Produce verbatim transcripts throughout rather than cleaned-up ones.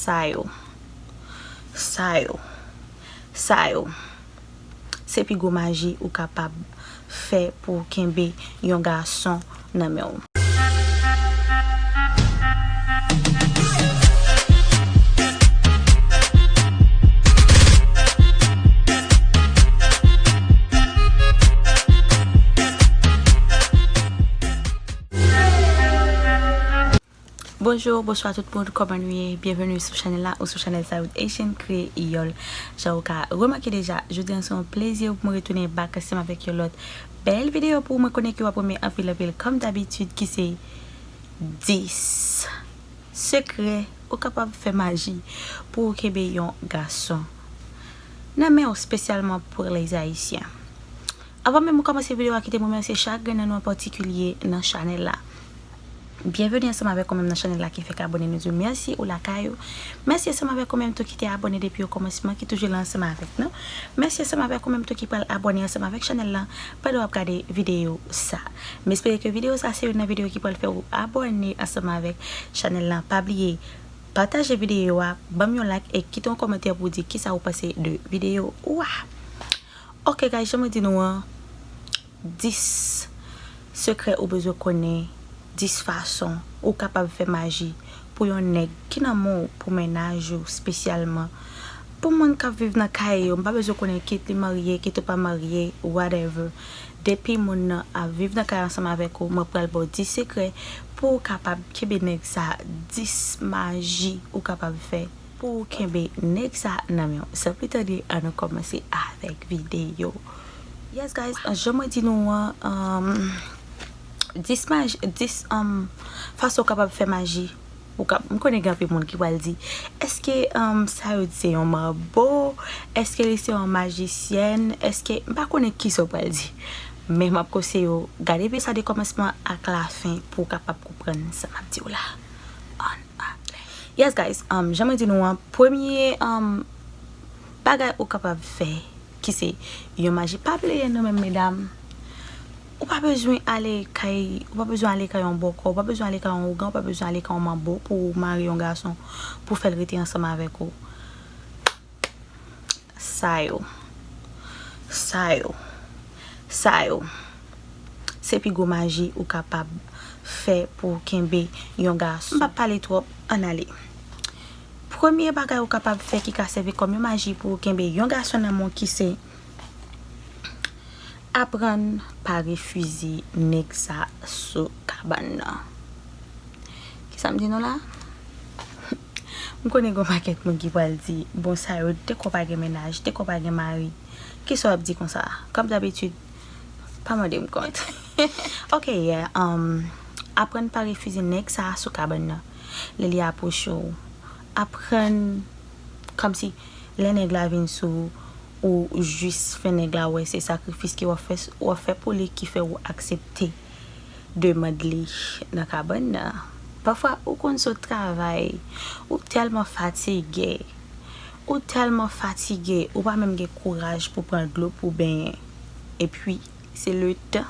Sa yo, sa yo, sa yo, se pi gwo maji ou kapab fè pou w kenbe yon gason nan men w. Bonjou, bonswa tout moun, kòman nou ye? Byenveni sou chanèl la ou sou chanèl Sayou Haitian Kreyòl. Jan ou ka remake deja, jodi a se yon plezi pou mwen retounen back ansanm avèk yon lòt bèl videyo pou ou. Mwen konnen ke w ap renmen anpil anpil, kòm dabitid, ki se dis sekrè ou kapab fè maji pou w kenbe yon gason nan men w, espesyalman pou les Haïtiens. Avan menm mwen kòmanse videyo a, kite m remèsye chak grenn nan nou an patikilye nan chanèl la. Byenveni ansanm avèk ou menm nan chanèl la ki fèk abòne, nou di w mèsi ou lakay ou. Mèsi ansanm avèk ou menm tou ki te abòne depi okòmansman, ki toujou la ansanm avèk nou. Mèsi ansanm avèk ou menm tou ki pral abòne ansanm avèk chanèl la pandan w ap gade videyo sa. M espere ke videyo sa se youn nan videyo ki pral fè w abòne ansanm avèk chanèl la. Pa bliye pataje videyo a, ban m yon like e kite yon kòmantè pou w di kisa ou panse de videyo a. Ok guys, jan mwen di nou an, dis sekrè ou bezwen konnen, dis fason ou kapab fè maji pou yon nèg ki nan men w, pou mennaj ou espesyalman. Pou moun k ap viv nan kay ou, m pa bezwen konnen kit li marye, kit ou pa marye, whatever. Depi moun nan ap viv nan kay ansanm avèk ou, mwen pral ba w dis sekrè pou w kapab kenbe nèg sa, dis maji ou kapab fè pou w kenbe nèg sa nan men w. San pli tande, ann nou kòmanse avèk videyo. Yes guys, jan mwen di nou an, um, dis maji, dis, um, fason w kapab fè maji. Ou ka, m konnen gen anpil moun ki pral di, èske, um, sa yo di se yon manbo? Èske li se yon majisyèn? Èske, m pa konnen kisa w pral di. Men m ap konseye w gade videyo sa de kòmansman ak lafen pou w kapab konprann sa m ap di w la. Ann ale. Yes guys, um, jan mwen di nou an, premye, um, bagay ou kapab fè, ki se yon maji. Pa plede non menm medam. Ou pa bezwen ale kay, ou pa bezwen ale kay yon bòkò, ou pa bezwen ale kay yon ougan, ou pa bezwen ale kay yon manbo pou w mare yon gason, pou w fè l rete ansanm avèk ou. Sa yo, sa yo, sa yo, se pi gwo maji ou kapab fè pou w kenbe yon gason. M p ap pale twòp, ann ale. Premye bagay ou kapab fè ki ka sèvi kòm yon maji pou w kenbe yon gason nan men w, ki se aprann pare fizi nèg sa sou kabann nan. Kisa m di nou la? M konnen gen yon pakèt moun ki pral di, bon, sa yo, te kwè w pa gen mennaj, te kwè w pa gen mari. Kisa w ap di konsa? Kòm dabitid, pa mande m kont. Ok, yeah, um, aprann pare fizi nèg sa sou kabann nan. Lè li apwoche w, aprann, kòmsi, lè nèg la vin sou ou, ou jis fè nèg la wè se sakrifis ke w ap fè, w ap fè pou li ki fè w aksepte demann li nan kabann nan. Pafwa, ou konn sot travay, ou tèlman fatige, ou tèlman fatige, ou pa menm gen kouraj pou pran dlo pou benyen. Epi, se letan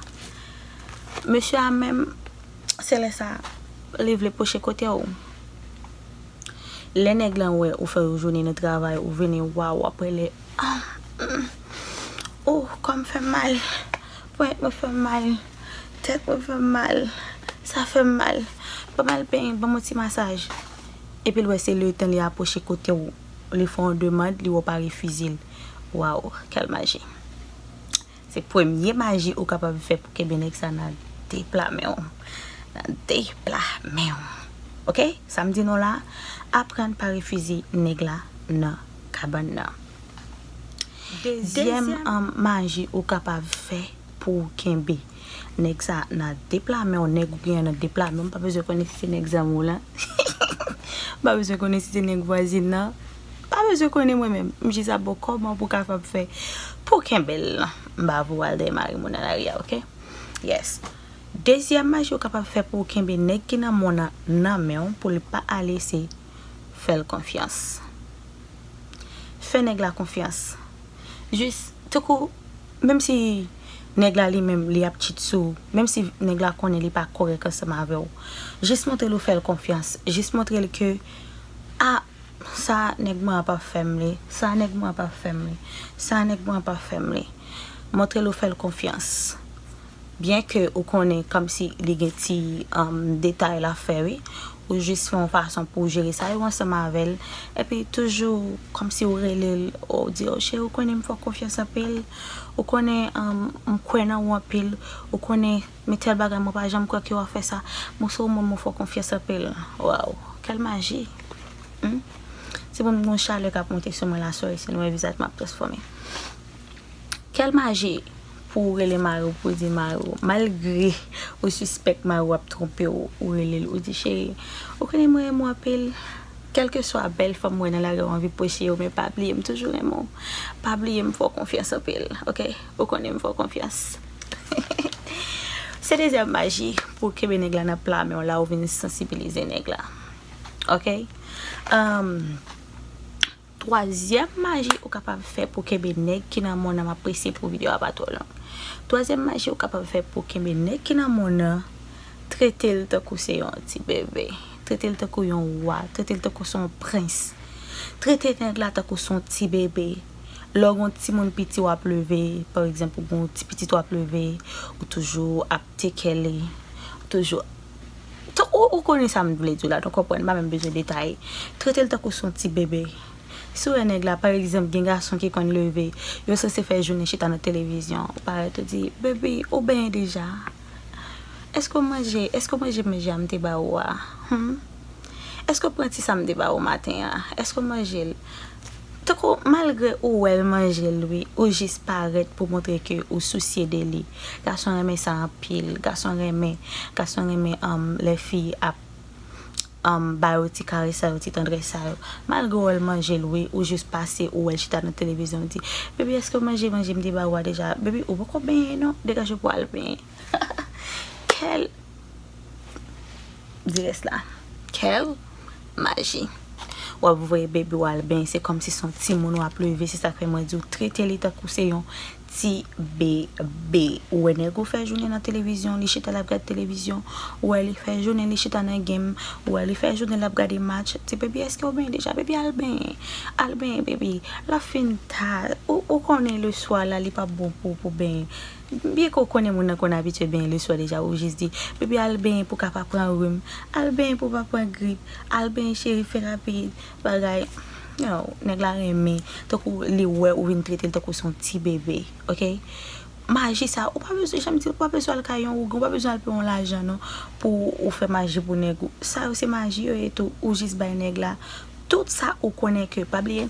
mesye a menm, se lè sa, li vle pwoche kote w. Lè nèg lan wè ou fè yon jounen nan travay, ou vini, waw, w ap rele, ah, mm, oh, kò m fè m mal, ponyèt mwen fè m mal, tèt mwen fè m mal, sa fè m mal, ban m al benyen, ban m yon ti masaj. Epi l wè se letan li apwoche kote w, li fè yon demann, li wè w pa refize l. Waw, kèl maji. Se premye maji ou kapab fè pou kenbe nèg sa nan de pla men w. Nan de pla men w. Ok? Sa m di nou la, aprann pa refize nèg la nan kabann nan. Dezyèm, um, maji ou kapab fè pou w kenbe nèg sa nan de pla men w, nèg ou genyen nan de pla men w, m pa bezwen konnen si se nèg zanmi w lan. M pa bezwen konnen si se nèg vwazin nan. Pa bezwen konnen mwen menm. M jis ap ba w kòman pou w kapab fè pou w kenbe l. M pa voye w al dèyè mari moun nan lari a, ok? Yes. Dezyèm maji ou kapab fè pou w kenbe nèg ki nan men w nan, nan men w pou li pa ale, se fè l konfyans. Fè nèg la konfyans. Jis, tankou, menm si nèg la li menm, li ap cheat sou ou, menm si nèg la konnen li pa kòrèk ansanm avè w, jis montre l ou fè l konfyans. Jis montre l ke, a, Sa nèg mwen an pa fè m li. Sa nèg mwen an pa fè m li. Sa nèg mwen an pa fè m li. Montre l ou fè l konfyans. Byen ke ou konnen kòmsi li gen ti um, detay l ap fè wi. Ou jis fè yon fason pou w jere sa yo ansanm avè l. Epi toujou kòmsi ou rele l, ou di, "O cheri, ou konnen m fè w konfyans anpil. Ou konnen um, m kwè nan ou anpil. Ou konnen men tèl bagay mwen pa janm kwè ke w ap fè sa. Mwen se ou menm mwen fè w konfyans anpil." Waw, kèl maji. Hmm? Se pou m gen yon chalè k ap monte sou mwen la, sorry, si nou wè vizaj m ap transfòme. Kèl maji pou ou rele mari w, pou w di mari w, malgre ou sispèk mari w ap twonpe w, ou rele l, ou di, "Cheri, ou konnen mwen renmen w anpil. Kèlkeswa bèl fanm mwen nan lari, ou anvi pwoche yo, men pa bliye m toujou renmen w. Pa bliye m fè w konfyans anpil, oke? Ou konnen m fè w konfyans." Se dezyèm maji pou kenbe nèg la nan pla men w la, ou vin sansibilize nèg la. Oke? Um, Twazyèm maji ou kapab fè pou kenbe nèg ki nan men w nan, m ap prese pou videyo a pa twò long. Twazyèm maji ou kapab fè pou kenbe nèg ki nan men w nan, trete l tankou se yon ti bebe. Trete l tankou yon wa. Trete l tankou se yon prens. Trete nèg la tankou se yon ti bebe. Lè w gen yon timoun piti w ap leve, pa egzanp, ou gen yon ti pitit w ap leve, ou toujou ap teke li, ou toujou Ou, ou konnen sa m vle di w la, nou konprann, m pa menm bezwen detaye. Trete l tankou se yon ti bebe. Si w wè nèg la, pa egzanp, gen gason ki konn leve, yo sanse fè jounen chita nan televizyon, ou parèt ou di, "Baby, ou benyen deja? Èske w manje, èske w manje manje a m te ba ou a? Hmm? Èske w pran ti sa m te ba ou maten an? Èske w manje l?" Tankou malgre ou wè l manje l wi, ou jis parèt pou montre ke ou sousye de li. Gason renmen sa anpil. Gason renmen, gason renmen um, lè fi ap um, ba yo ti karès sa yo, ti tandrès sa yo. Malgre w wè l manje l wi, ou jis pase ou wè l chita nan televizyon, ou di, "Baby, èske w manje manje m te ba ou a deja? Baby, ou poko benyen non, degaje w pou w al benyen." Kèl Di rès la. Kèl maji. W ap voye bebe w al benyen, se kòmsi se yon timoun w ap leve, se sa k fè mwen di w trete li tankou se yon ti bebe. Ou wè nèg ou fè jounen nan televizyon, li chita l ap gade televizyon, ou wè li fè jounen li chita nan game, ou wè li fè jounen l ap gade match, ti bebe, èske w benyen deja? Bebe, al benyen, al benyen bebe, l ap fin ta, ou, ou konnen leswa la li p ap bon pou, pou benyen. Byen ke w konnen moun nan konn abitye benyen leswa deja, ou jis di, "Bebe, al benyen pou w ka pa pran rim, al benyen pou w pa pran grip, al benyen cheri, fè rapid, bagay." Yo, nèg la renmen, tankou li wè ou vin trete l tankou se yon ti bebe, oke? Maji sa, ou pa bezwen, jan m di, ou pa bezwen al kay yon ougan, ou pa bezwen al peye yon lajan non, pou ou fè maji pou nèg ou. Sa yo se maji yo ye tou, ou jis bay nèg la tout sa ou konnen ke, pa bliye,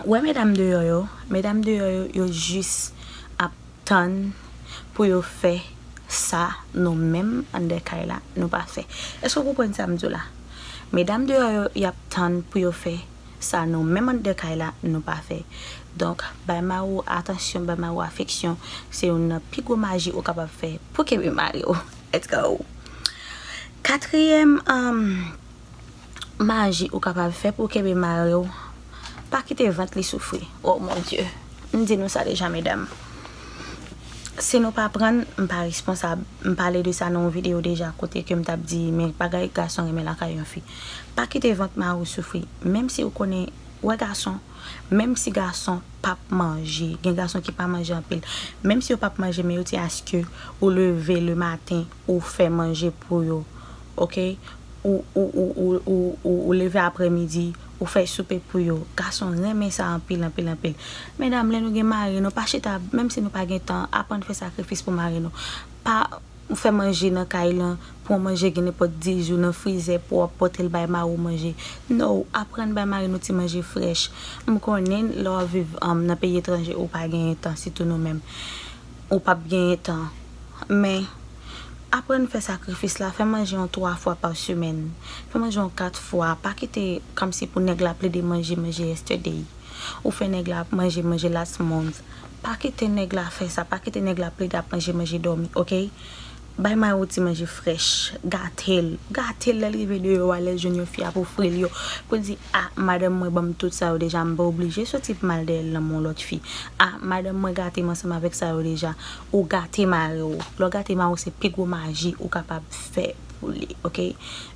wè medam deyò yo, medam deyò yo, yo jis ap tann pou yo fè sa nou menm anndan kay la nou pa fè. Èske w konprann sa m di w la? Medam deyò yo, y ap tann pou yo fè sa nou menm anndan kay la nou pa fè. Donk, bay mari w atansyon, bay mari w afeksyon, se youn nan pi gwo maji ou kapab fè pou kenbe mari w. Let's go! Katriyèm, um, maji ou kapab fè pou kenbe mari w, pa kite vant li soufri. Oh mon Dieu. M di nou sa deja, medam. Si nou pa pran, m pa responsab. M pale de sa nan yon videyo deja kote ke m t ap di, men bagay gason renmen lakay yon fi. Pa kite vant mari w soufri. Menm si ou konnen, wè gason, menm si gason p ap manje, gen gason ki pa manje anpil, menm si yo p ap manje, men yo tyen aske ou leve le maten, ou fè manje pou yo, oke? Ou, ou, ou, ou, ou, ou, ou leve aprèmidi, ou fè soupe pou yo. Gason renmen sa anpil, anpil, anpil. Medam, lè nou gen mari nou, pa chita, menm si nou pa gen tan, aprann fè sakrifis pou mari nou. Pa fè manje nan kay lan, pran manje gen nenpòt dis jou nan frizè pou w ap pote l bay mari w manje. No, aprann bay mari nou ti manje frèch. M konnen lè w ap viv, um, nan peyi etranje, ou pa genyen tan, sitou nou menm. Ou p ap genyen tan. Men, aprann fè sakrifis la, fè manje yon twa fwa pa semèn. Fè manje yon kat fwa. Pa kite kòmsi pou nèg la plede manje, manje yesterday. Ou fè nèg la ap manje, manje last month. Pa kite nèg la fè sa. Pa kite nèg la plede ap manje, manje dòmi, oke? Bay mari w ti manje frèch. Gate l. Gate l lè l rive deyò a, lè l jwenn yon fi ap ofri l yo. Pou l di, "A, madanm mwen ban m tout sa yo deja, m pa oblije soti pou m al dèyè l nan men yon lòt fi. A, madanm mwen gate m ansanm avèk sa yo deja." Ou gate mari w. Lè w gate mari w, se pi gwo maji ou kapab fè pou li, oke?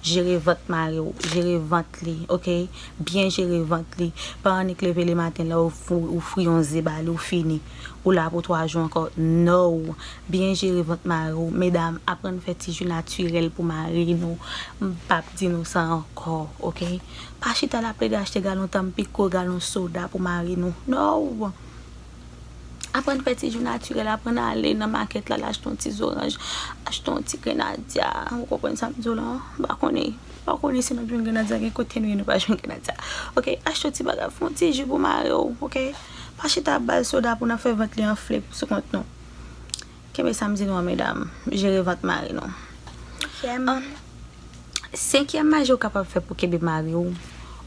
Jere vant mari w, jere vant li, oke? Byen jere vant li. Pa annik leve lematen la, ou fri yon ze ba li, ou fini. Ou la pou twa jou ankò. No! Byen jere vant mari w. Medam, aprann fè ti ji natirèl pou mari nou. M p ap di nou sa ankò, oke? Pa chita la plede achte galon tanpiko, galon soda pou mari nou. No! Aprann fè ti ji natirèl, aprann ale nan makèt la, al achte yon ti zoranj, achte yon ti grenadya. Ou konprann sa m di w la? M pa konnen. M pa konnen si n ap jwenn grenadya, gen kote nou ye, nou pa jwenn grenadya. Oke, achte yon ti bagay, fè yon ti ji pou mari w, oke? Pa chita ap ba l soda pou nan fè vant li anfle sou kont nou. Kenbe sa m di nou an, medam. Jere vant mari nou. Senkyèm. Senkyèm maji ou kapab fè pou kenbe mari w.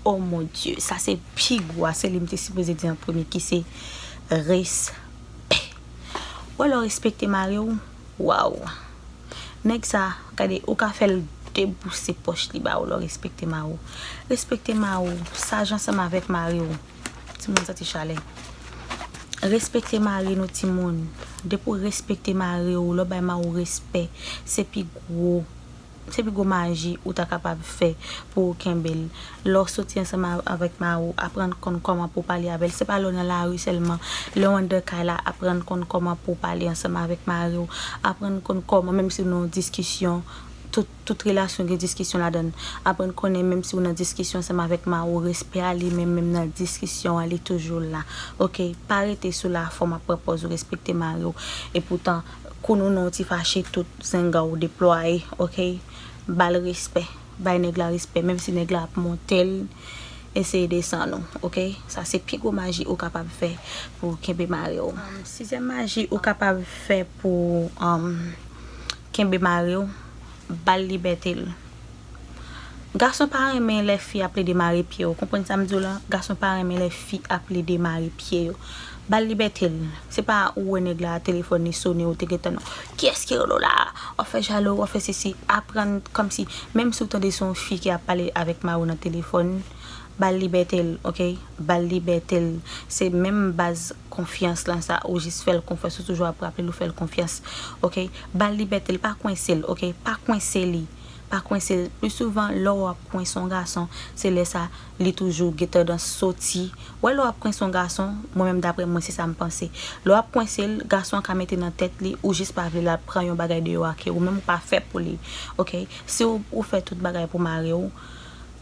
Oh mon Dieu, sa se pi gwo a, se li m te sipoze di an premye ki se respè. Wè lè w respekte mari w, waw. Nèg sa, gade, ou ka fè l debouse pòch li ba ou lè w respekte mari w. Respekte mari w, saj ansanm avèk mari w. Timoun santi chalè. Respekte mari nou, timoun. Depi w respekte mari w, lè w bay mari w respè, se pi gwo, se pi gwo maji ou ta kapab fè pou w kenbe l. Lè w soti ansanm a- avèk mari w, aprann konn kòman pou w pale avè l. Se pa lè w nan lari sèlman. Lè w anndan kay la, aprann konn kòman pou w pale ansanm avèk mari w. Aprann konn kòman, menm si w nan yon diskisyon, tout, tout relasyon gen diskisyon ladan l. Aprann konnen menm si w nan diskisyon ansanm avèk mari w, respè a li menm, menm nan diskisyon an, li toujou la. Oke? Pa rete sou lafòm ap pran pòz ou respekte mari w. Epoutan, kou nou nan yon ti fache, tout zenga w deplwaye, oke? Ba l respè. Bay nèg la respè. Menm si nèg la ap monte l, eseye desann ou, oke? Sa se pi gwo maji ou kapab fè pou kenbe mari w. Um, sizyèm maji ou kapab fè pou, um, kenbe mari w, ba l libète l. Gason pa renmen lè fi ap plede mare pye yo. Konprann sa m di w la? Gason pa renmen lè fi ap plede mare pye yo. Ba l libète l. Se pa ou wè nèg la, telefòn li sone, ou te gentan non. Kiyès ki rele w la? W ap fè jalou, w ap fè sesi. Aprann kòmsi, menm si w tande se yon fi ki ap pale avèk mari w nan telefòn, ba l libète l, oke? Ba l libète l. Se menm baz konfyans lan sa, ou jis fè l konfyans, ou toujou ap raple l, ou fè l konfyans, oke? Ba l libète l, pa kwense l, oke? Pa kwense li. Pa kwense l. Pli souvan, lè w ap kwense yon gason, se lè sa, li toujou gen tandans soti. Wè, lè w ap kwense yon gason, mwen menm, daprè mwen, se sa m panse. Lè w ap kwense l, gason an ka mete nan tèt li, ou jis pa vle l al pran yon bagay deyò a ke ou menm ou pa fè pou li. Oke? Si w, ou fè tout bagay pou mari w,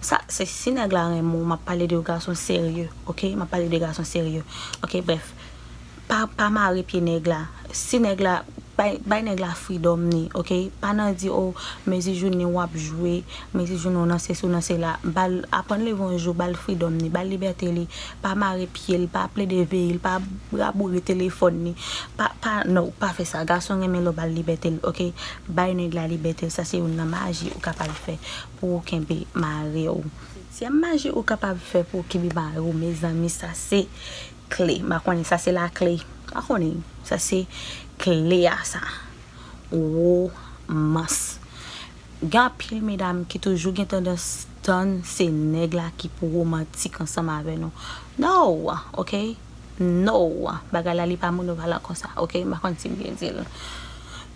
sa, se si nèg la renmen w, m ap pale de gason serye, oke? M ap pale de gason serye. Oke, brèf. Pa, pa mare pye nèg la. Si nèg la, bay, bay nèg la freedom ni, oke? Pa nan di, o, mezi jounen w ap jwe, mezi jounen w nan sesi, w nan sela. Ba l, aprann leve yon jou, ba l freedom ni, ba l libète li. Pa mare pye l, pa plede veye l, pa raboure telefòn ni. Pa, pa, no, pa fè sa. Gason renmen lè w ba l libète l, oke? Bay nèg la libète l. Sa se youn nan maji ou kapab fè pou w kenbe mari w. Setyèm maji ou kapab fè pou w kenbe mari w, mezanmi, sa se kle. M pa konnen, sa se lakle. M pa konnen, sa se kle a sa. Womans. Gen anpil medam ki toujou gen tandans tann se nèg la ki pou womantik ansanm avè nou. No! Oke? No! Bagay la, li pa monovalan konsa, oke? M pa konn si m byen di l.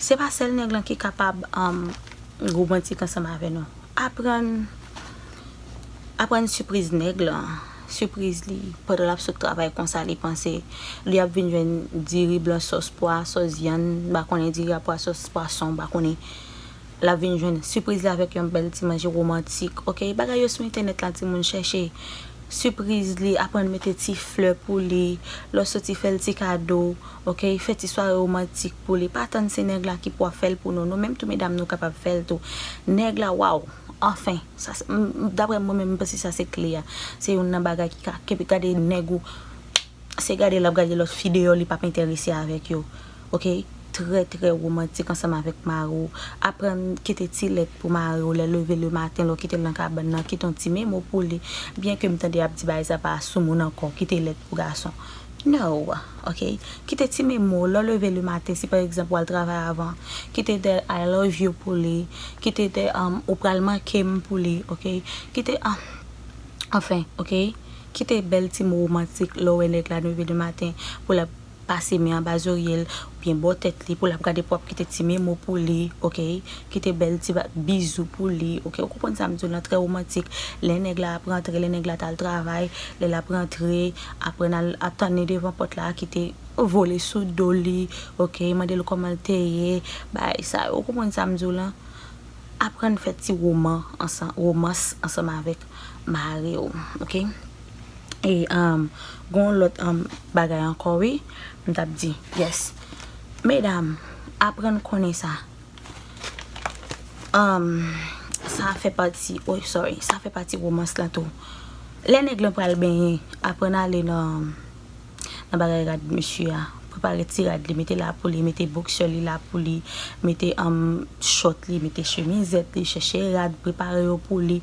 Se pa sèl nèg lan ki kapab, um, womantik ansanm avè nou. Aprann, aprann sipriz nèg lan. Sipriz li, pandan l ap sot travay konsa, li panse li ap vin jwenn diri blan sòs pwa, sòs vyann, m pa konnen, diri a pwa, sòs pwason, m pa konnen. L ap vin jwenn sipriz li avèk yon bèl ti manje womantik, oke? Bagay yo sou entènèt la, timoun, chèche sipriz li, aprann mete ti flè pou li, lè w soti fè l ti kado, oke? Fè ti sware womantik pou li. Pa tann se nèg la ki pou ap fè l pou nou. Nou menm tou, medam, nou kapab fè l tou. Nèg la, waw! Anfen, sa se, m, m, daprè mwen menm, m panse sa se kle a. Se youn nan bagay ki ka kenbe, gade nèg ou, se gade l ap gade lòt fi deyò, li p ap enterese avèk yo. Oke? Trè, trè womantik ansanm avèk mari w. Aprann kite ti lèt pou mari w lè leve lematen, lè w kite l nan kabann nan, kite yon ti memo pou li. Byenke m tande y ap di bagay sa pa sou moun ankò, kite lèt pou gason. No, oke? Kite ti memo, lè w leve lematen, si pa egzanp w al travay avan, kite de I love you pou li, kite de, um, ou pral manke m pou li, oke? Kite, um, anfen, oke? Kite bèl ti mo womantik lè w wè nèg la leve lematen pou l ap pase men anba zorye l, oubyen bò tèt li, pou l ap gade, pou ap kite ti memo pou li, oke? Kite bèl ti ba- bizou pou li, oke? Ou konprann sa m di w lan, trè womantik. Lè nèg la ap rantre, lè nèg la t al travay, lè l ap rantre, apre n al ap tann li devan pòt la, kite vole sou do li, oke? Mande l kòman l te ye, bagay sa yo. Ou konprann sa m di w lan? Aprann fè ti woman ansan, womans ansanm avèk mari w, oke? E um, gon lòt um, bagay ankò, wi, m t ap di, yes. Medam, aprann konnen sa. Um, sa fè pati, oh, sorry, sa fè pati womans lan tou. Lè nèg lan pral benyen, aprann ale nan nan bagay rad mesye a. Prepare ti rad li, mete la pou li, mete boksè li la pou li, mete um, chòt li, mete chemizèt li, chèche rad, prepare yo pou li,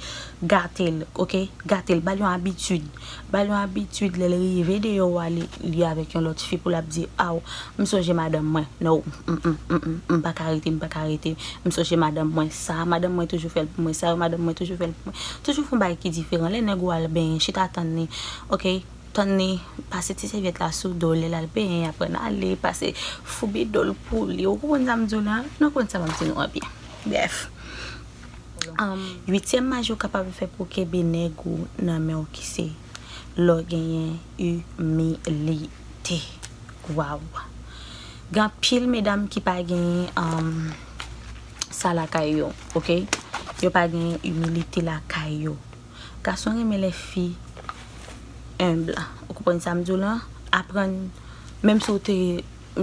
gate l, oke? Gate l, ba l yon abitid. Ba l yon abitid, lè l rive deyò a, li, li avèk yon lòt fi pou l ap di, aw, m sonje madanm mwen. No, m, m, m, m, m pa ka rete, m pa ka rete. M sonje madanm mwen, sa, madanm mwen toujou fè l pou mwen, sa, madanm mwen toujou fè l pou mwen. Toujou fè yon bagay ki diferan. Lè nèg ou al benyen, chita tann li, oke? Tann li, pase ti sèvyèt la sou do l, lè l al benyen, aprann ale, pase foubi do l pou li. Ou konprann sa m di w la? Nou konn sa m ap di nou an byen. Brèf. Um, uityèm maji w kapab fè pou kenbe nèg ou nan men w ki se lè w genyen imilite. Waw. Gen anpil medam ki pa genyen um, sa lakay yo, oke? Yo pa genyen imilite lakay yo. Gason renmen lè fi enb. Ou konprann sa m di w lan? Aprann, menm si w te,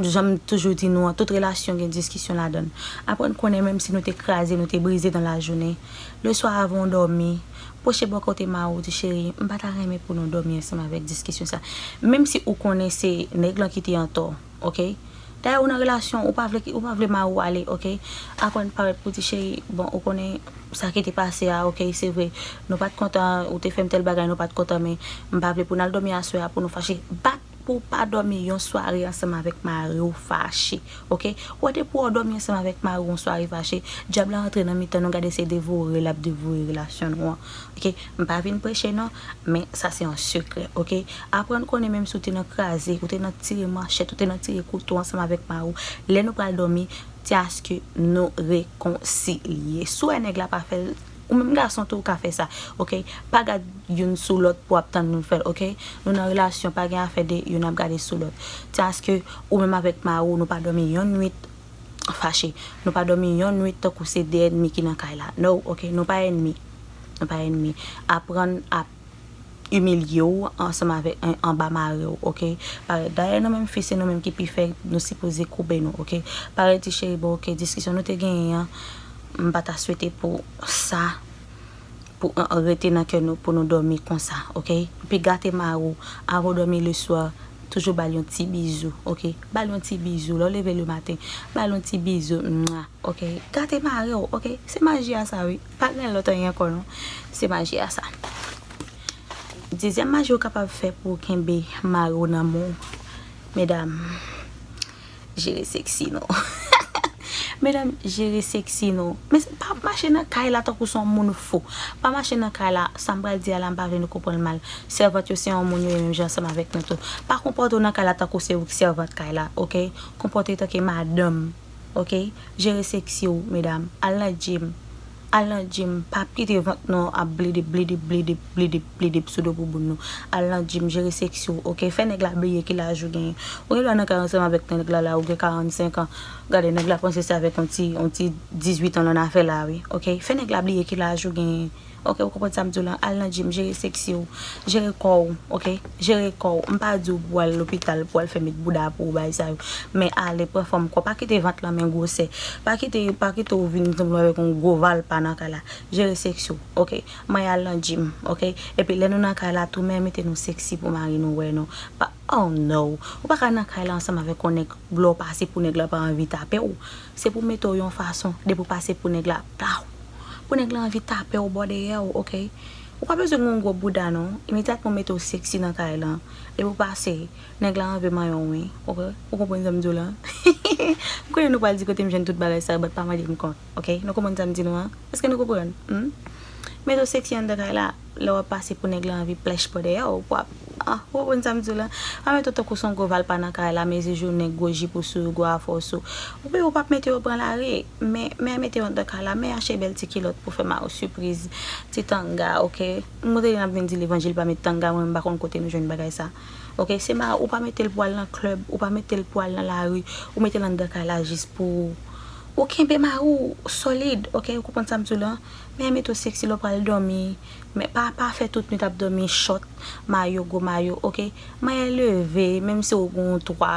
jan m toujou di nou an, tout relasyon gen diskisyon ladan l. Aprann konnen menm si nou te kraze, nou te brize nan lajounen, leswa avan w dòmi, pwoche bò kote mari w, di, cheri, m pa ta renmen pou nou dòmi ansanm avèk diskisyon sa. Menm si ou konnen se nèg lan ki te antò, oke? Dayè ou nan relasyon, ou pa vle, ou pa vle mari w ale, oke? Aprann parèt pou di, cheri, bon, ou konnen sa ki te pase a, oke, se vre, nou pa t kontan, ou te fè m tèl bagay, nou pa t kontan, men m pa vle pou n al dòmi aswè a pou nou fache. Bat pou w pa dòmi yon sware ansanm avèk mari w fache, oke? Wè depi w dòmi ansanm avèk mari w yon sware fache, dyab la rantre nan mitan nou, gade se devore l ap devore relasyon nou an, oke? M pa vin preche non, men sa se yon sekrè, oke? Aprann konnen menm si w te nan kraze, ou te nan tire manchèt, ou te nan tire kouto ansanm avèk mari w, lè nou pral dòmi, ti aske nou rekonsilye. Si w wè nèg la pa fè l, ou menm gason tou ou ka fè sa, oke? Pa gad youn sou lòt pou ap tann moun fè l, oke? Nou nan relasyon, pa gen afè de youn ap gade sou lòt. Ti aske ou menm avèk mari w, nou pa dòmi yon nwit fache. Nou pa dòmi yon nwit tankou se de ènmi ki nan kay la. No, oke? Nou pa ènmi. Nou pa ènmi. Aprann ap imilye w ansanm avèk an- anba mari w, oke? Parèt, dayè nou menm fi, se nou menm ki pi fè, nou sipoze koube nou, oke? Parèt di, cheri, bon, oke, diskisyon nou te genyen an, m pa ta swete pou sa, pou an- an rete nan kè nou, pou nou dòmi konsa, oke? Epi gate mari w, avan w dòmi leswa, toujou ba l yon ti bizou, oke? Ba l yon ti bizou, lè w leve lematen, ba l yon ti bizou, mwa. Oke, gate mari w, oke? Se maji a sa, wi. Pa gen lòt anyen ankò, non. Se maji a sa. Dezyèm maji ou kapab fè pou w kenbe mari w nan men w, medam, jere seksi nou. Medam, jere seksi nou. Men pa mache nan kay la tankou se yon moun fou. Pa mache nan kay la, sa m pral di a la, m pa vle nou konprann mal. Sèvant yo se yon moun yo ye menm jan ansanm avèk nou tou. Pa konpòte w nan kay la tankou se ou ki sèvant kay la, oke? Konpòte w tanke madanm. Oke? Jere seksi w, medam. Al nan gym. Al nan gym. Pa kite vant nou ap blidip, blidip, blidip, blidip, blidip sou do bouboun nou. Al nan gym, jere seksi w, oke? Fè nèg la bliye ki laj ou genyen. Ou gen dwa nan kay ansanm avèk nèg la la, ou gen karannsenk an. Gade, nèg la panse se avèk yon ti, yon ti dizuit an l annafè la, wi. Oke? Fè nèg la bliye ki laj ou genyen. Oke, ou konprann sa m di w lan? Al nan gym, jere seksi w, jere kò w, oke? Jere kò w. M pa di w pou w al lopital, pou w al fè met bouda pou w, bagay sa yo. Men ale, pran fòm kò. Pa kite vant lan men gwosè. Pa kite, pa kite w vin sanble avèk yon gwo valpa nan kay la. Jere seksi w, oke? Mwen al nan gym, oke? Epi lè nou nan kay la tou, men mete nou seksi pou mari nou wè nou. Pa, oh no. Ou pa ka nan kay la ansanm avèk yon nèg, lè w pase pou nèg la pa anvi tape w. Se pou mete w yon fason, depi w pase pou nèg la, plaw. Pou nèg la anvi tape w bò dèyè w, oke? Ou pa bezwen gen yon gwo bouda non. Imedyatman w mete w seksi nan kay lan. Depi w pase, nèg la anvi manyen w wi, oke? Ou konprann sa m di w lan? M konnen nou pral di kote m jwenn tout bagay sa yo, but pa mande m kont, oke? Nou konprann sa m di nou an? Èske nou konprann? Hmm? Mete w seksi anndan kay la, lè w ap pase pou nèg la anvi plèch bò dèyè w, pou ap, Ah, ou konprann sa m di w la? Pa mete w tankou se yon gwo valpa nan kay la, mezi jounen, gwo jip ou sou yo, gwo afè w sou. Ou, ou p ap mete yo pran lari, men, men mete yo anndan kay la, men achte bèl ti kilòt pou fè mari w sipriz, ti tanga, oke? M kote n ap vin di levanjil pa met tanga, mwen m pa konn kote nou jwenn bagay sa. Oke, se mari w, ou pa mete l pou al nan klèb, ou pa mete l pou al nan lari, ou mete l anndan kay la jis pou ou. Ou kenbe mari w solid, oke? Ou konprann sa m di w la? Men mete w seksi lè w pral dòmi. Men pa, pa fè tout nwit ap dòmi chòt, mayo, gwo mayo, oke? Manyè leve, menm si w gen yon twa,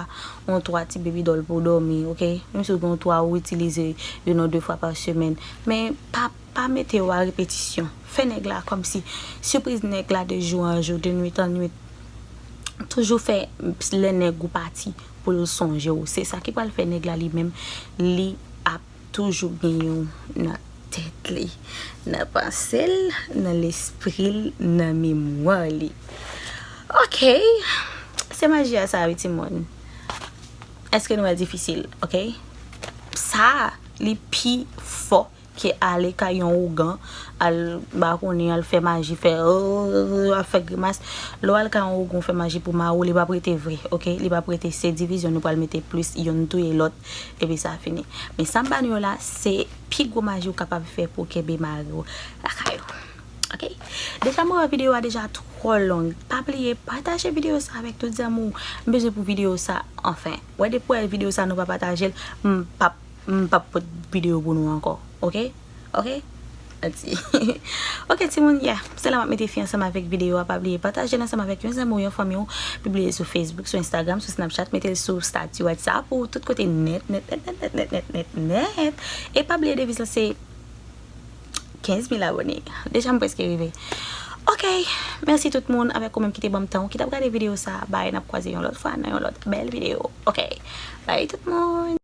yon twa ti baby doll pou w dòmi, oke? Menm si w gen yon twa ou itilize youn ou de fwa pa semèn. Men pa, pa mete yo a repetisyon. Fè nèg la kòmsi, sipriz nèg la de jou an jou, de nwit an nwit. Toujou fè lè nèg ou pati pou l sonje w. Se sa ki pral fè nèg la li menm, li ap toujou gen yon nan tèt li, nan panse l, nan lespri l, nan memwa li. Oke, se maji a sa wi timoun. Èske nou wè l difisil? Oke, sa li pi fò ke ale kay yon ougan, al, m pa konnen, al fè maji, fè, euh, al fè grimas. Lè w al kay yon ougan, w fè maji pou mari w, li p ap rete vre, oke? Li p ap rete, se divizyon nou pral mete plis, youn touye lòt, epi sa fini. Men sa m ba nou yo la, se pi gwo maji w kapab fè pou w kenbe mari w lakay ou. Oke? Deja m wè videyo a deja twò long. Pa bliye pataje videyo sa avèk tout zanmi w. M bezwen pou videyo sa, anfen. Wè depi w wè videyo sa nou pa pataje l, m p ap, m p ap pot videyo pou nou ankò. Oke? Oke? Mèsi. Oke timoun, yeah. Se la m ap mete fen ansanm avèk videyo a. Pa bliye pataje l ansanm avèk yon zanmi w, yon fanmi w. Pibliye l sou Facebook, sou Instagram, sou Snapchat. Mete l sou stati WhatsApp ou tout kote nèt, nèt, nèt. E pa bliye deviz la se kenz mil abòne. Deja m prèske rive. Oke, mèsi tout moun avèk ou menm ki te ban m tan ou ki t ap gade videyo sa. Bye, n ap kwaze yon lòt fwa nan yon lòt bèl videyo. Oke, bye tout moun.